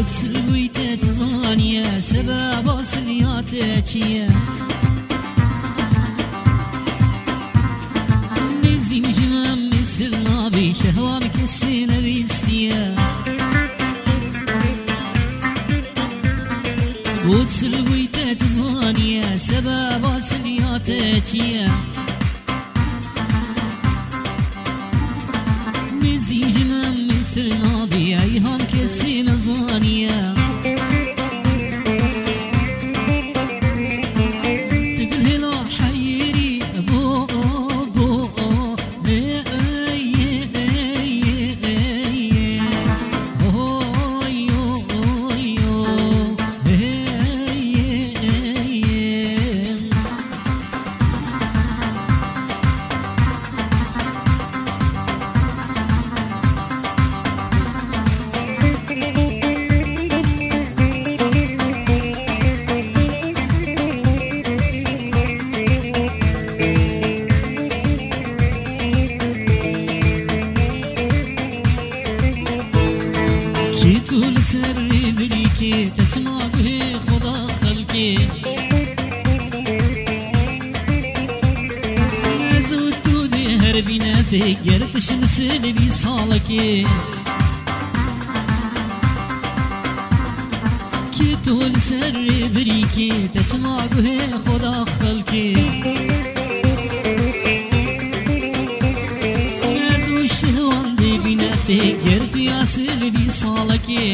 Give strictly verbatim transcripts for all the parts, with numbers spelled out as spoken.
Silbûy te çi zaniye, sebeba siliya te çi ye? Mizîn ji min misil nabî, şehwan kesî nebîstiye. Got silbûy te çi zaniye, sebeba siliya te çi ye? Mizîn ji min misil nabî, eyhan kesî nezaniye. Ti dil hêla heyirî, bo, bo, hey, hey, hey, hey, hey. Oy, oy, oy, oy. Hey, hey, hey, hey. Çi tu li ser rê birîkê, te çima guhê xwe da xelkê? Ez û tu dê her bîne fêk, ger tişt misilî bî salekê. Kê tu li ser rê birîkê, te çima guhê xwe da xelkê? Ez û şehwan dê bîne fêk, ger tu ya silî bî salekê.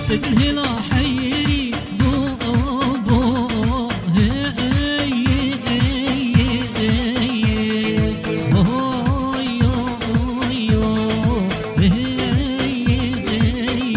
Te dil hêla heyirî, bo, bo, hey, hey, hey, hey, hey. Oy, oy, oy, hey, hey, hey.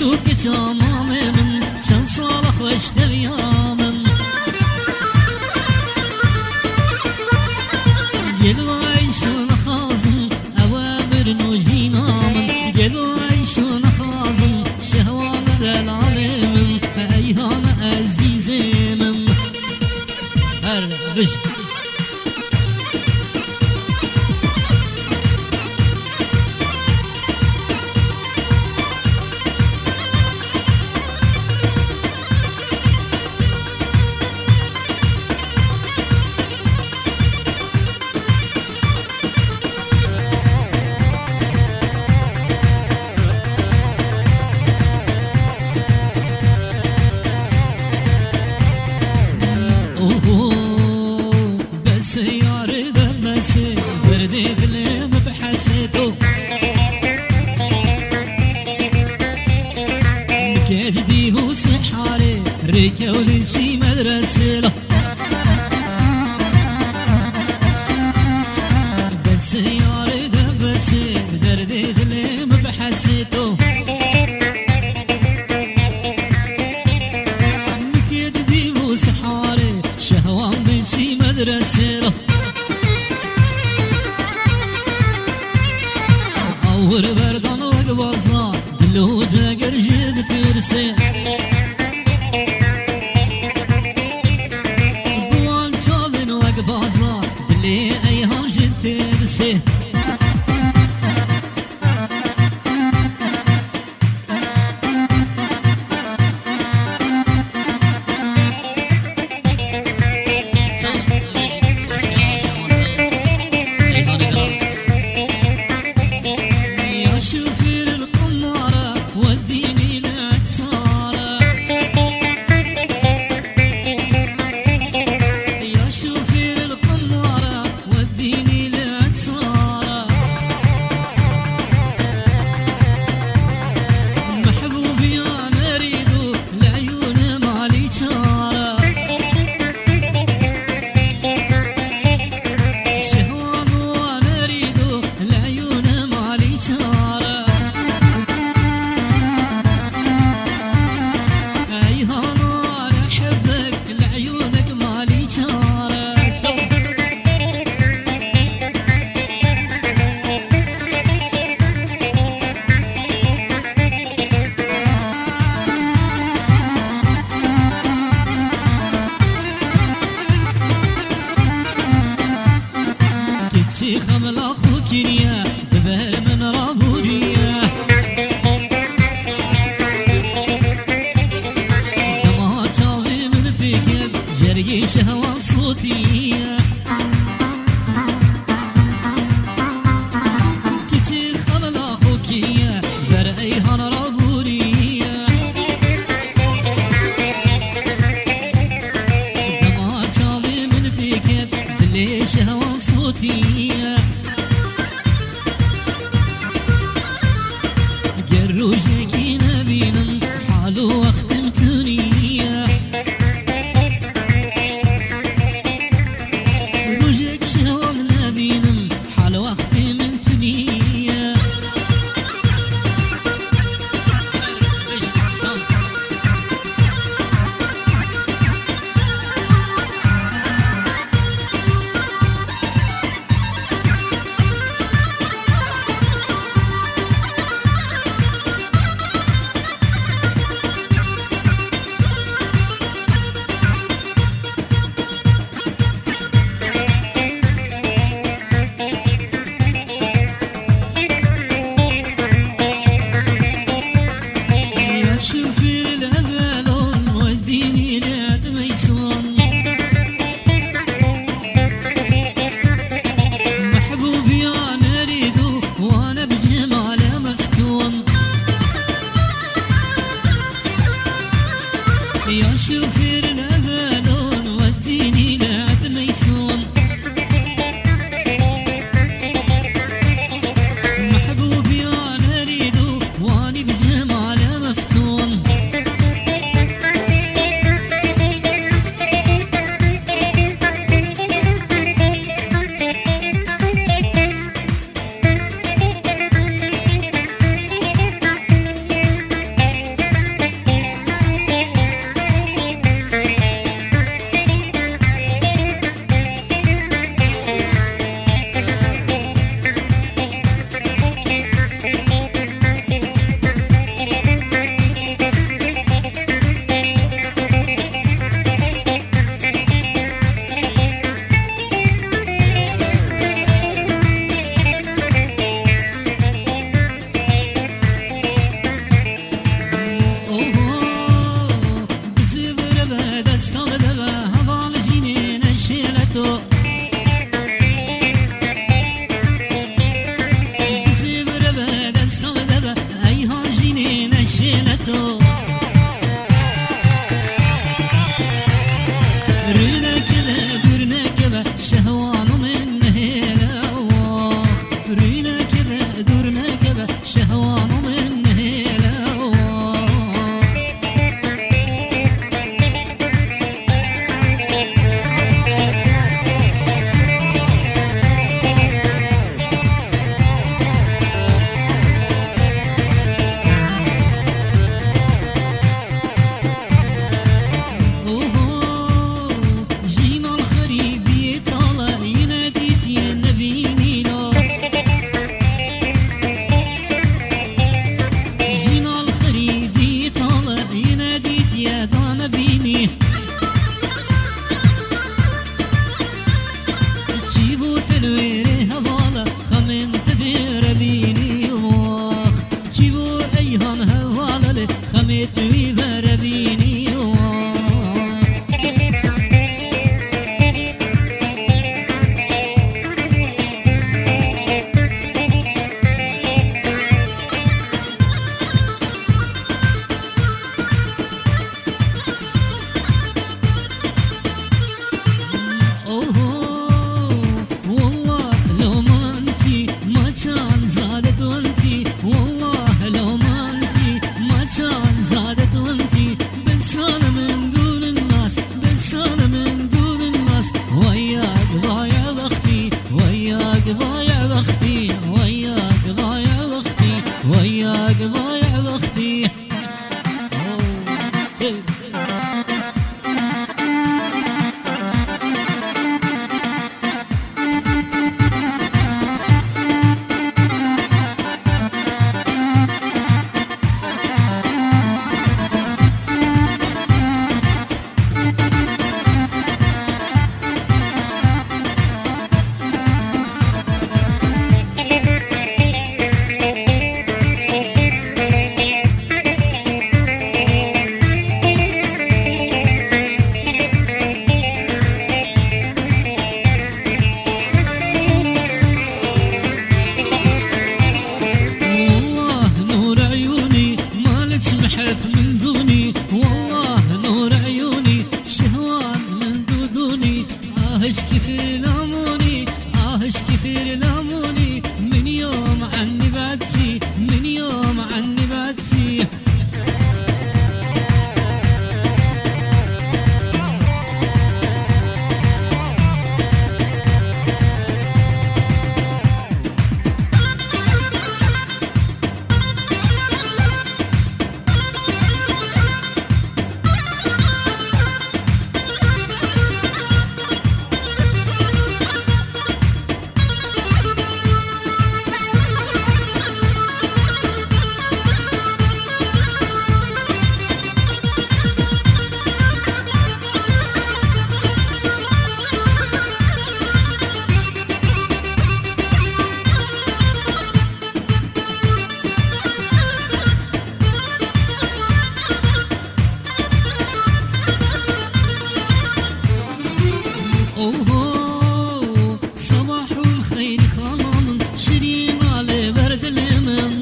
Û keça mamê min, çend sala xweş deviya min. Gelo ey şûn xazim, ew e mirin û jîna min. Gelo ey şûn xazim, şehwan delalê min, eyhan ezîzê min. Her bij. Oho, bes yar de bes, derdê dilê min bi hesê to. Keç dîv û siharê, rêkew diçî medresê la. Bes yar de bes, derdê dilê min bi hesê to. Nikê dîv û siharê, şehwan diçî medresê la. Awir berdan wek baza, dil û ceger jî ditirse. Bi wan çavên wek baza, dilê eyhan jî ditirse. وديني لعصارة. محبوبي أنا أريد لعيون مالي شارة. شهوان وأنا أريد لعيون مالي شارة. أيها نور أحبك لعيونك مالي شارة. Keçî xemla xwe kiriye, di ber min rabûriye. Dema çavê min pêket, jergê şehwan sotiye. Keçî xemla xwe kiriye, ber eyhan rabûriye. Dema çavê min pêket, dilê şehwan sotiye. Ger rojekî nebînim, hal û wextim tuniye. Rojek şehwan nebînim, hal wextê min tuniye. ضايع بختي. والله نور عيوني، ما لك محف من دوني. والله نور عيوني، شهوان من دودوني. آهش كثير لاموني، آهش كثير لاموني. من يوم عني بعدتي، من يوم عني بعدتي. Oho, sabahul xeyr xala min, şirîna li ber dilê min.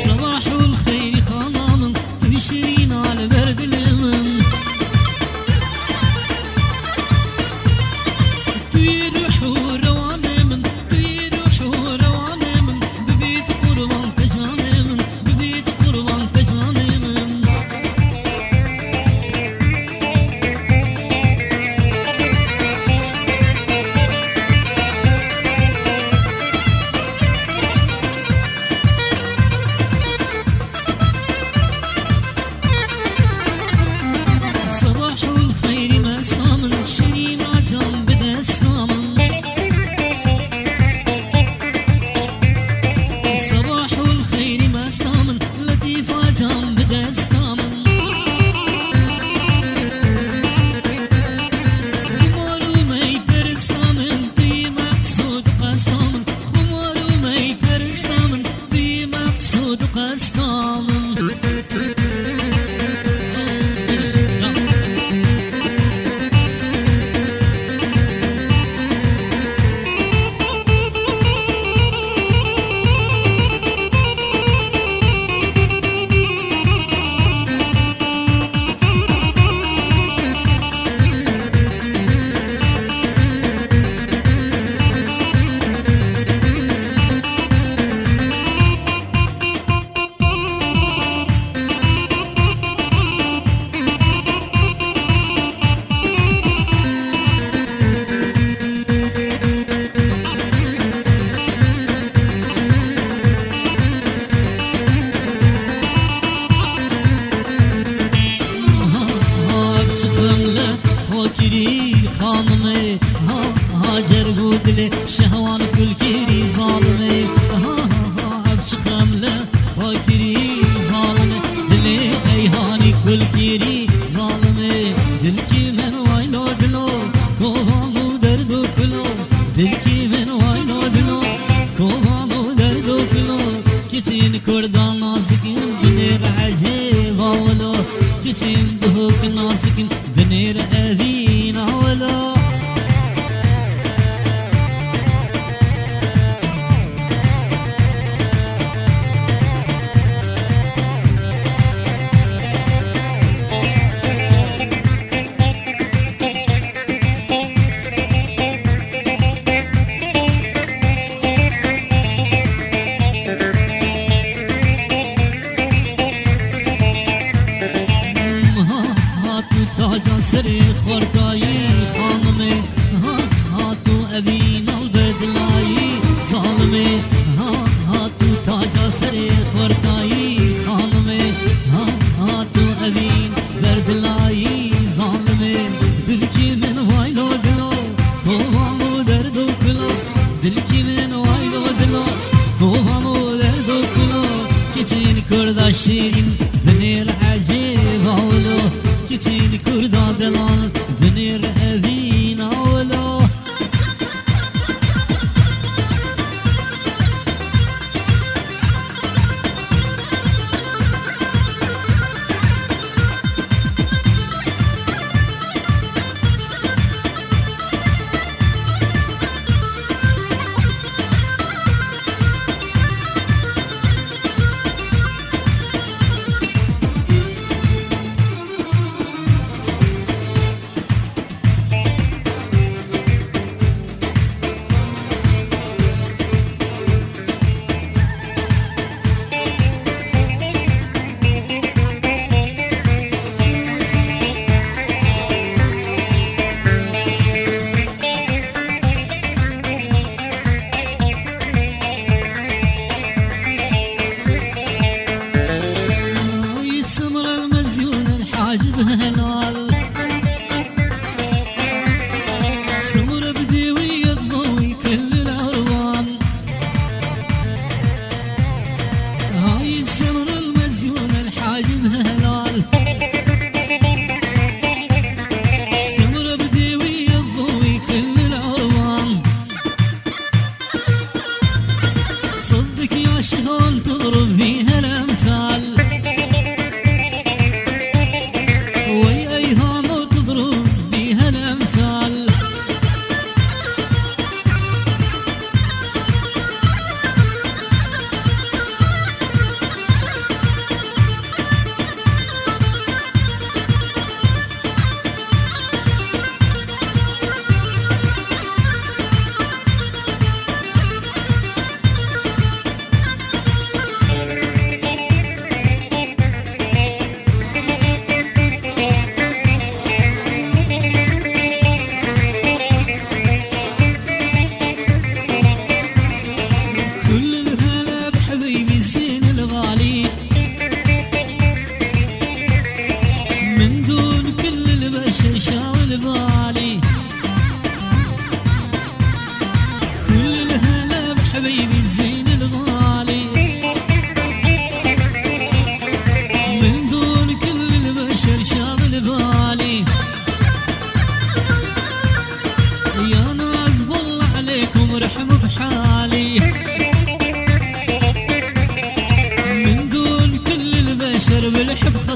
Sabahul xeyr xala min, tu şirîna li ber dilê min. Tu yê ruh û rewanê min, tu yê ruh û rewanê min, bibît qurban te canê min, bibît qurban te canê min. Sabahul xeyrî mesta min, şirîna can bi desta min. Sabahul xeyrî mesta min, letîfa can bi desta min. Xumar û mey peresta min, tu yî meqsûd qesta min. Xumar û mey peresta min, tu yî meqsûd qesta min.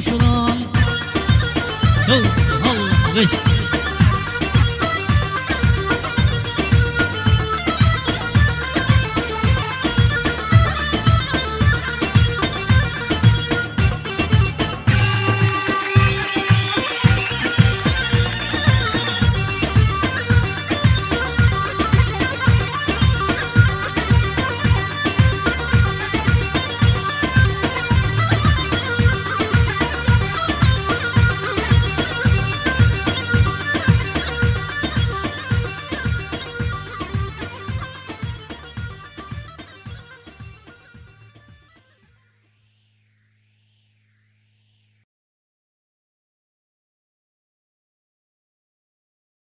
Tira